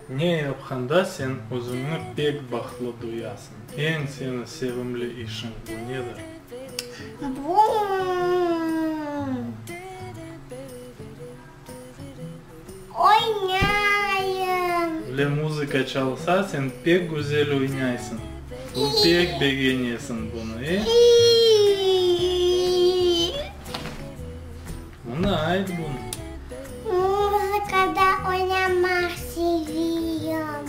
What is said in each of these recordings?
Ne yapqanda sen özüñni pek bahtlı duyasıñ? Eñ seni sevimli işiñ bu nedir? Bu. Oynayım. Öyle muzıka çalsa, sen pek güzel oynaysıñ. Bu pek begenesiñ bunı, e? Mına, ayt bunı. Muzıkada oynamaq seviyim.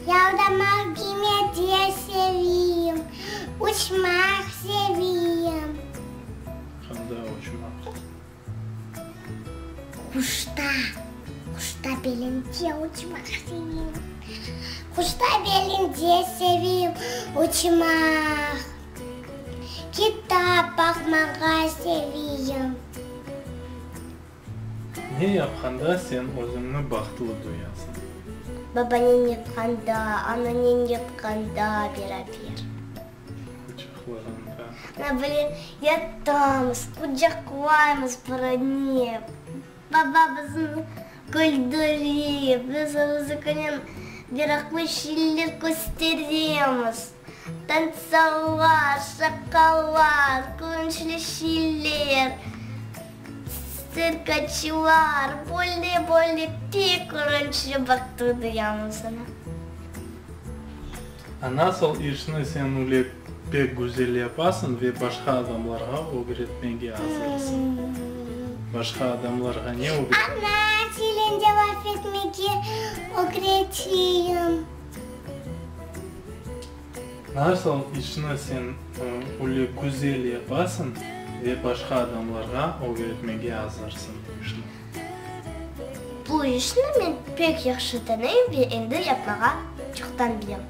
Yaldamaq gemide seviyim. Uçmaq seviyim. Qanda uçmaq? Quşta, quşta belinde uçmaq seviyim. Quşta belinde seviyim uçmaq. Kitap baqmağa seviyim. Ne yapqanda sen özüñni bahtlı duyasıñ? Babanen yatqanda, ananen yatqanda beraber. Quçaqlağanda. Ana böyle yatamız, qucaqlaymız birini. Baba bizni küldüre, biz özükinen meraqlı şeyler kösteremiz. Tansalar, şaqalar, quvançlı şeyler, tsirkaçılar, böyle-böyle pek quvançlı bahtlı duyamız, ana. A nasıl işni sen öyle pek güzel yapasıñ ve başqa adamlarğa ögretmege azırsıñ? Başqa adamlarğa ne ögretmege? Ana tilinde laf etmege ögreteyim. Nasıl işni sen öyle güzel yapasıñ ve başqa adamlarğa ögretmege azırsıñ bu işni? Bu işni men pek yahşı tanıyım ve endi yapmağa çoqtan bilem.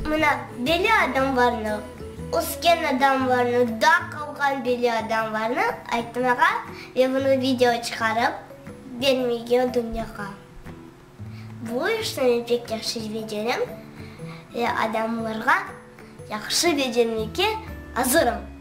Mına, belli adamlarnı, ösken adamlarnı, daa qalğan belli adamlarnı aytmağa ve bunı video çıqarıp bermege dünyağa. Bu işni men pek yahşı becerem ve adamlarğa yahşı becermege azırım.